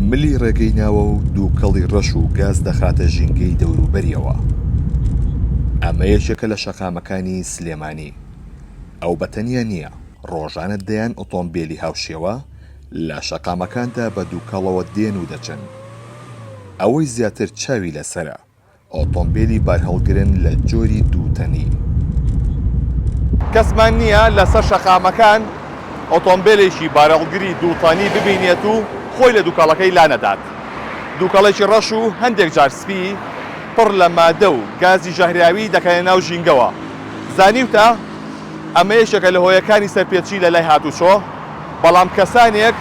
ملی ڕێگەی ناوە و دووکەڵی ڕەش و گاز دەخاتە ژینگەی دەوروبەریەوە. ئەمە یەکێکە لە شەقامەکانی سلێمانی. ئەو بە تەنیا نییە، ڕۆژانە دەیان ئۆتۆمبێلی هاوشێوە لە شەقامەکاندا بە دووکەڵەوە دێن و دەچن. ئەوەی زیاتر چاوی لەسەرە، ئۆتۆمبێلی بارهەڵگرن لە جۆری دوو تەنی. کەسمان نییە لەسەر شەقامەکان ئۆتۆمبێلێکی بارهەڵگری دوو تەنی ببینێت و خۆی لە دووکەڵەکەی لانەدات. دووکەڵێکی ڕەش و هەندێک جار سپی پڕ لە مادە و گازی ژەهراوی دەکەنە ناو ژینگەوە. زانیوتە ئەمە یەکێکە لە هۆیەکانی سەرپێچی لە لای هاتوچۆ، بەڵام کەسانێک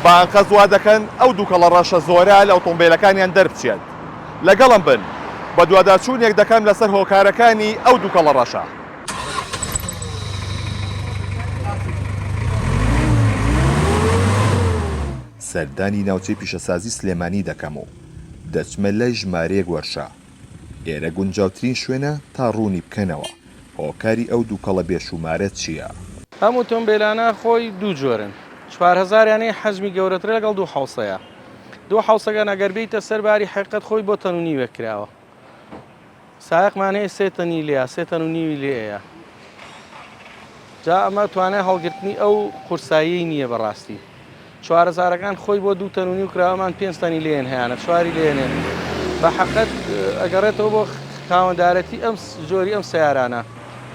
بە ئەنقەست وا دەکەن ئەو دووکەڵە ڕەشە زۆرە لە ئۆتۆمبێلەکانیان دەربچێت. لەگەڵم بن بەدواداچوونێک دەکەم لەسەر هۆکارەکانی ئەو دوکەڵە ڕەشە. سەردانی ناوچەی پیشەسازی سلێمانی دەکەم و دەچمە لای ژمارەیەک وەرشە. ئێرە گونجاوترین شوێنە تا ڕوونی بکەنەوە هۆکاری ئەو دوکەڵە بێشومارە چییە. ئەم ئۆتۆمبێلانە خۆی دوو جۆرن، 4000 یانەی حەجمی گەورەترە لەگەڵ دوو حەوسەیە. دوو حەوسەکان ئەگەر بێیتە سەر باری حەقیقەت خۆی بۆ تەن و نیوێک کراوە سایەقمان هەیە سێ تەنی لێیە سێ تەن و نیوی لێیە جا ئەمە توانای هەڵگرتنی ئەو قورسایی نییە بەڕاستی چوارەزارەکان خۆی بۆ دوو تەن و نیو کراوەمان پێنج تەنی لێن هەیەە چواری لێنێن بە حەقەت ئەگەڕێتەوە بۆ خاوەندارەتی ئەم جۆری ئەم سیارانە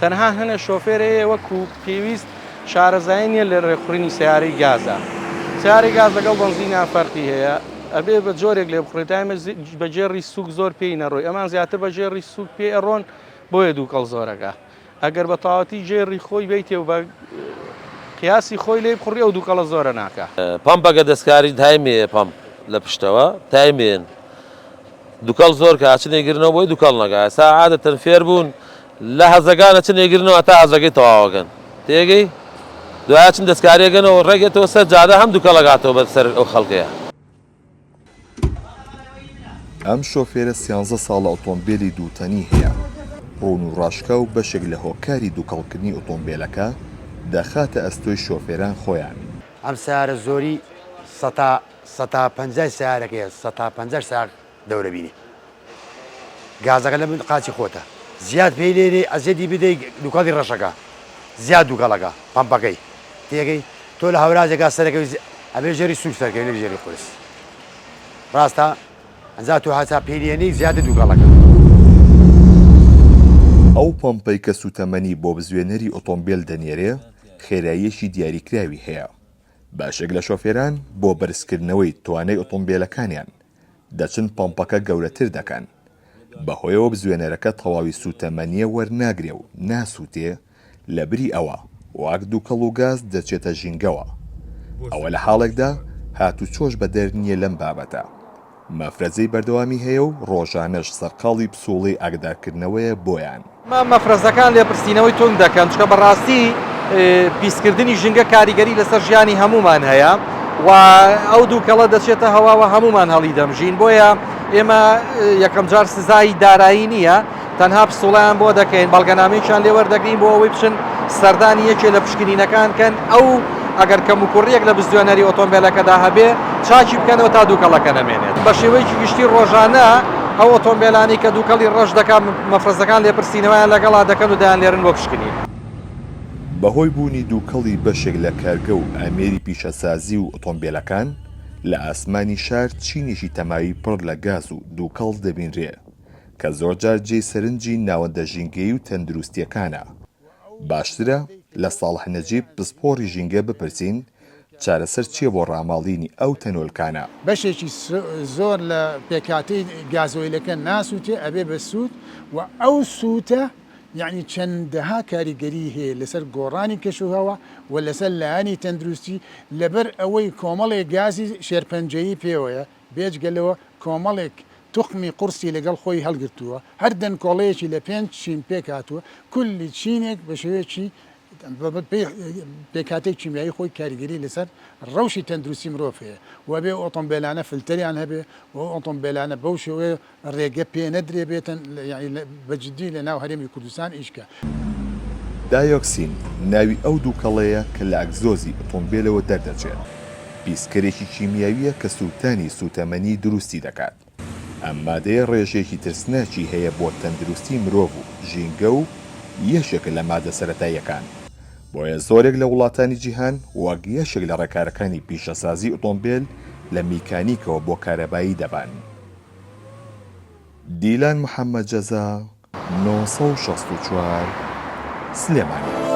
تەنها هەنێ شۆفێر هەیە وەکو پێویست شارەزایی نیە لە ڕێکخڕینی سەیارەی گازا. سەیارەی گاز لەگەڵ بەنزینا فەرقی هەیە ئەبێ بە جۆرێک لێ بخڕێت تا ئێمە بە جێڕی سوک زۆر پێی نەڕۆی ئەمان زیاتر بە جێڕی سوک پێ ئەڕۆن بۆیە دووکەڵ زۆرەکە ئەگەر بە تەواوەتی جێڕی خۆی بیتێ و بە قیاسی خۆی لێی بخڕی ئەو دووکەڵە زۆرە ناکا. پەمپەکە دەستکاری تایمێ پەمپ لە پشتەوە تایمێن دوکەڵ زۆر کە ئەچن ئەیگرنەوە بۆی دوکەڵ نەکا ئێستا عادەتەن فێر بوون لە هەزەکان ئەچن ئەیگرنەوە هەتا هەزەکەی تەواوەکەن تێگەی دوای ئەچن دەستکاریەکەنەوە ڕێگێتەوە سەر جادە هەم دوکەڵ ئەگاتەوە بە سەر ئەو خەڵکەیە. ئەم شۆفێرە سیانزە ساڵە ئۆتۆمبێلی دوو تەنی هەیە، ڕوون و ڕاشکاو بەشێک لە هۆکاری دوکەڵکردنی ئۆتۆمبێلەکە دەخاتە ئەستۆی شۆفێران خۆیان. ئەم سەیارە زۆری سەتا سەتا پەنجای سەیارەکەیە سەتا پەنجاش ساغ دەورە بینێ گازەکە لە بن قاچی خۆتە زیاد پێی لێنێ ئەزیەتی بدەی دوکەڵی ڕەشەکە زیاد دوکەڵەکە پەمپەکەی تێگەی تۆ لە هەورازێکا سەرەکەوی ئەبێ ژێری سوک سەرکەوی نەک ژێری قورس ڕاستە ئەنجا تۆ هەتا پێی لێنێی زیاتر دوکەڵەکە. ئەو پەمپەی کە سووتەمەنی بۆ بزوێنەری ئۆتۆمبێل دەنێرێ خێراییەکی دیاریکراوی هەیە، بەشێک لە شۆفێران بۆ بەرزکردنەوەی توانای ئۆتۆمبێلەکانیان دەچن پەمپەکە گەورەتر دەکەن، بەهۆیەوە بزوێنەرەکە تەواوی سووتەمەنییە وەرناگرێ و ناسووتێ، لەبری ئەوە وەک دووکەڵ و گاز دەچێتە ژینگەوە. ئەوە لە حاڵێکدا هاتوچۆش بەدەر نییە لەم بابەتە. مەفرەزەی بەردەوامی هەیە و ڕۆژانەش سەرقاڵی پسووڵەی ئاگدارکردنەوەیە بۆیان. مەفرەزەکان لێپرسینەوەی توند دەکەن، چونکە بەڕاستی پیسکردنی ژینگە کاریگەری لەسەر ژیانی هەموومان هەیە و ئەو دووکەڵە دەچێتە هەواوە هەموومان هەڵیدەمژین، بۆیە ئێمە یەکەمجار سزای دارایی نییە، تەنها پسوڵەیان بۆ دەکەین، بەڵگەنامەیەکیان لێ وەردەگرین بۆ ئەوەی بچن سەردانی یەکێ لە پشکنینەکان کەن، ئەو ئەگەر کەموکوڕییەک لە بزوێنەری ئۆتۆمبێلەکەدا هەبێ چاکی بکەنەوە تا دووکەڵەکە نەمێنێت. بە شێوەیەکی گشتی ڕۆژانە ئەو ئۆتۆمبێلانەی کە دووکەڵی ڕەش دەکات مەفرەزەکان لێپرسینەوەیان لەگەڵا دەکەن و دەیاننێرن بۆ پشکنین. بەهۆی بوونی دووکەڵی بەشێک لە کارگە و ئامێری پیشەسازی و ئۆتۆمبێلەکان، لە ئاسمانی شار چینێکی تەماوی پڕ لە گاز و دووکەڵ دەبینرێ کە زۆرجار جێی سەرنجی ناوەندە ژینگەیی و تەندروستییەکانە. باشترە لە ساڵح نەجیب پسپۆڕی ژینگە بپرسین چارەسەر چییە بۆ ڕاماڵینی ئەو تەنۆلکانە؟ بەشێکی زۆر لە پێکهاتەی گازۆیلەکە ناسووتێ ئەبێ بە سووت و ئەو سووتە یەعنی چەندەها کاریگەری هەیە لەسەر گۆڕانی کەشوهەوا و لەسەر لایەنی تەندروستی لەبەر ئەوەی کۆمەڵێک گازی شێرپەنجەیی پێوەیە بێجگە لەوە کۆمەڵێک توخمی قورسی لەگەڵ خۆی هەڵگرتووە، هەر دەنکۆڵەیەکی لە پێنج چین پێکهاتووە، کوللی چینێک بە شێوەیەکی بەپێی پێکهاتەی کیمیایی خۆی کاریگەری لەسەر ڕەوشی تەندروستی مرۆڤ هەیە و ئەبێ ئەو ئۆتۆمبێلانە فلتەریان هەبێ و ئەو ئۆتۆمبێلانە بەو شێوەیە ڕێگە پێ نەدرێ بێتن یانی بە جدی لە ناو هەرێمی کوردستان ئیش کە. دایۆکسین ناوی ئەو دووکەڵەیە کە لە ئەگزۆزی ئۆتۆمبێلەوە دەردەچێت. پیسکەرێکی کیمیاوییە کە سووتانی سووتەمەنی دروستی دەکات. ئەم مادەیە ڕێژەیەکی ترسناکی هەیە بۆ تەندروستی مرۆڤ و ژینگە و یەکێکە لە مادە سەرەتاییەکان. بۆیە زۆرێک لە وڵاتانی جیهان وەک یەکێک لە ڕێکارەکانی پیشەسازی ئۆتۆمبێل لە میکانیکەوە بۆ کارەبایی دەبەن. دیلان محەمەد جەزا، 964، سلێمانی.